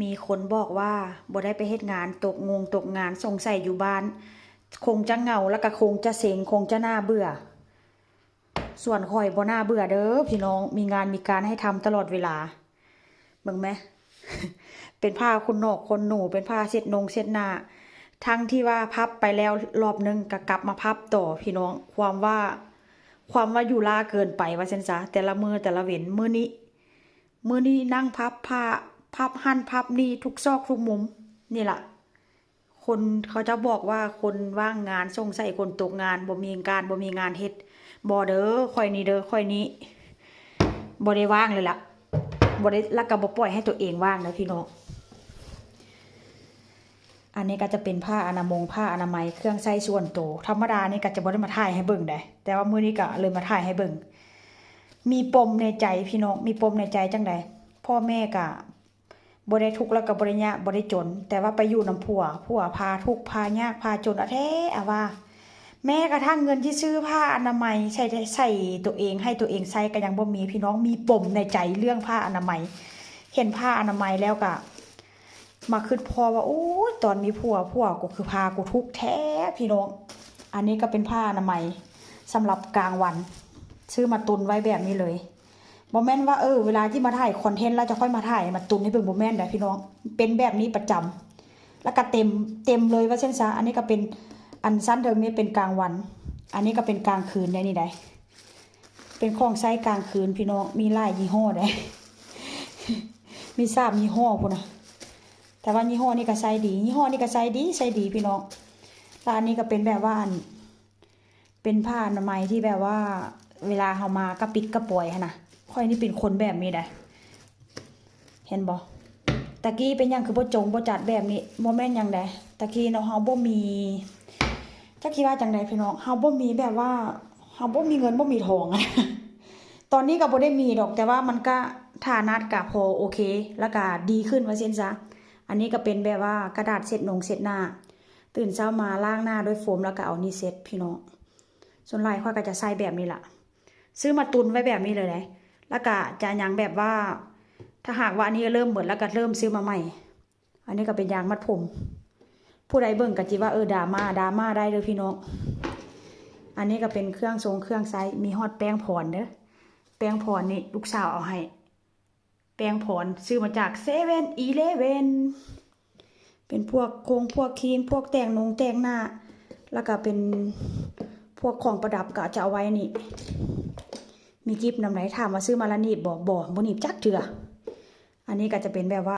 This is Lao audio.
ມີຄົນບອກວ່າບໍ່ໄດ້ໄປເຮັດງານ ຕົກງົງຕົກງານ ສົງໄສຢູ່ບ້ານຄົງຈະເຫງົາ ແລ້ວກໍຄົງຈະເຊັງ ຄົງຈະໜ້າເບື່ອ. ສ່ວນຂ້ອຍບໍ່ໜ້າເບື່ອເດີພີ່ນ້ອງ ມີງານມີການໃຫ້ທຳຕະຫຼອດເວລາ. ເບິ່ງແມ ເປັນຜ້າຂົນນົກຂົນໜູ ເປັນຜ້າເຊັດນົງເຊັດໜ້າ ທັງທີ່ວ່າພັບໄປແລ້ວລອບໜຶ່ງ ກໍກັບມາພັບຕໍ່ພີ່ນ້ອງ. ຄວາມວ່າ ຄວາມວ່າຢູ່ລ້າເກີນໄປວ່າຊັ້ນຊະ ແຕ່ລະມື້ແຕ່ລະເວັນ. ມື້ນີ້ ມື້ນີ້ນັ່ງພັບຜ້າ ພັບຫັ້ນພັບນີ້ ທຸກຊອກທຸກມຸມ. ນີ້ລະ ຄົນເຂົາເຈົ້າບອກວ່າຄົນວ່າງງານ ສົງໄສຄົນຕົກງານ ບໍ່ມີການ ບໍ່ມີງານເຮັດ. ບໍ່ເດີ ຂ້ອຍນີ້ເດີ ຂ້ອຍນີ້ບໍ່ໄດ້ວ່າງເລີຍລະ ບໍ່ໄດ້ ແລ້ວກໍບໍ່ປ່ອຍໃຫ້ຕົວເອງວ່າງນະພີ່ນ້ອງ. ອັນນີ້ກໍຈະເປັນຜ້າອະນາມົງ ຜ້າອະນາໄມ ເຄື່ອງໃຊ້ສ່ວນໂຕ. ທຳມະດານີ້ກໍຈະບໍ່ໄດ້ມາຖ່າຍໃຫ້ເບິ່ງໃດ ແຕ່ວ່າມື້ນີ້ກໍເລີຍມາຖ່າຍໃຫ້ເບິ່ງ. ມີປົມໃນໃຈພີ່ນ້ອງ ມີປົມໃນໃຈຈັ່ງໃດ? ພໍ່ແມ່ກໍ ບໍ່ໄດ້ທຸກ ແລ້ວກໍບໍ່ໄດ້ຍາກ ບໍ່ໄດ້ຈົນ ແຕ່ວ່າໄປຢູ່ນຳຜົວ ຜົວພາທຸກພາຍາກພາຈົນ ອາແທ້ອາວ່າ. ແມ້ກະທັ່ງເງິນທີ່ຊື້ຜ້າອະນາໄມໃສ່ ໃສ່ຕົວເອງ ໃຫ້ຕົວເອງໃຊ້ກໍຍັງບໍ່ມີພີ່ນ້ອງ. ມີປົມໃນໃຈເລື່ອງຜ້າອະນາໄມ ເຫັນຜ້າອະນາໄມແລ້ວກະມາຄິດພໍ້ວ່າ ໂອ້ຍ ຕອນມີຜົວ ຜົວກູຄືພາກູທຸກແທ້ພີ່ນ້ອງ. ອັນນີ້ກໍເປັນຜ້າອະນາໄມສຳລັບກາງວັນ ຊື້ມາຕຸນໄວ້ແບບນີ້ເລີຍ. ບໍ່ແມ່ນວ່າ ເອີ ເວລາທີ່ມາຖ່າຍຄອນເທັນແລ້ວຈະຄ່ອຍມາຖ່າຍມາຕຸນໃຫ້ເບິ່ງ ບໍ່ແມ່ນໃດພີ່ນ້ອງ. ເປັນແບບນີ້ປະຈຳ ແລ້ວກະເຕັມ ເຕັມເລີຍວ່າຊັ້ນຊະ. ອັນນີ້ກະເປັນ ອັນຊັ້ນເທິງນີ້ເປັນກາງວັນ ອັນນີ້ກະເປັນກາງຄືນໃດນີ້ໃດ. ເປັນຂອງໃຊ້ກາງຄືນພີ່ນ້ອງ ມີຫຼາຍຍີ່ຫໍ້ໃດ ມີສາມຍີ່ຫໍ້ພຸ້ນນະ. ແຕ່ວ່າຍີ່ຫໍ້ນີ້ກະໃຊ້ດີ ຍີ່ຫໍ້ນີ້ກະໃຊ້ດີ ໃຊ້ດີພີ່ນ້ອງ. ແລ້ວອັນນີ້ກະເປັນແບບວ່າ ອັນ ເປັນຜ້າອະນາໄມທີ່ແບບວ່າເວລາເຮົາມາກະປິດກະປອຍຫັ້ນນະ. ຂ້ອຍນີ້ເປັນຄົນແບບນີ້ໃດ ເຫັນບໍ່? ຕະກີ້ເປັນຫຍັງຄືບໍ່ຈົງບໍ່ຈັດແບບນີ້? ບໍ່ແມ່ນຫຍັງໃດ ຕະກີ້ເນາະ ເຮົາບໍ່ມີ ຈັກຊິວ່າຈັ່ງໃດພີ່ນ້ອງ ເຮົາບໍ່ມີແບບວ່າ ເຮົາບໍ່ມີເງິນບໍ່ມີທອງ. ຕອນນີ້ກໍບໍ່ໄດ້ມີດອກ ແຕ່ວ່າມັນກະຖານະກະພໍໂອເຄ ແລ້ວກະດີຂຶ້ນວ່າຊັ້ນຊະ. ອັນນີ້ກະເປັນແບບວ່າກະດາດເຊັດນົງເຊັດໜ້າ ຕື່ນເຊົ້າມາລ້າງໜ້າດ້ວຍໂຟມ ແລ້ວກະເອົານີ້ເຊັດພີ່ນ້ອງ. ສ່ວນຫຼາຍຂ້ອຍກໍຈະໃຊ້ແບບນີ້ລະ ຊື້ມາຕຸນໄວ້ແບບນີ້ເລີຍເດ້ ແລ້ວກະຈະຍັງແບບວ່າ ຖ້າຫາກວ່າອັນນີ້ເລີ່ມເບິດແລ້ວກໍເລີ່ມຊື້ມາໃໝ່. ອັນນີ້ກໍເປັນຢາງມັດຜົມ ຜູ້ໃດເບິ່ງກໍຊິວ່າ ເອີ ດາມາ ດາມາໄດ້ເດີພີ່ນ້ອງ. ອັນນີ້ກໍເປັນເຄື່ອງຊົງເຄື່ອງໃຊ້ ມີຮອດແປ້ງພອນເດີ ແປ້ງພອນນີ້ລູກສາວເອົາໃຫ້ ແປ້ງພອນ ຊື້ມາຈາກເຊເວັ່ນອີເລເວັ່ນ ເປັນພວກຄົງພວກຄຣີມ ພວກແຕ່ງນົງແຕ່ງໜ້າ ແລ້ວກະເປັນພວກຂອງປະດັບກະຈະເອົາໄວ້ນີ້. ມີກິບນຳໃດ ຖາມວ່າຊື້ມາລະໜີບບໍ່? ບໍ່ ບໍ່ໜີບຈັກເທື່ອ. ອັນນີ້ກະຈະເປັນແບບວ່າ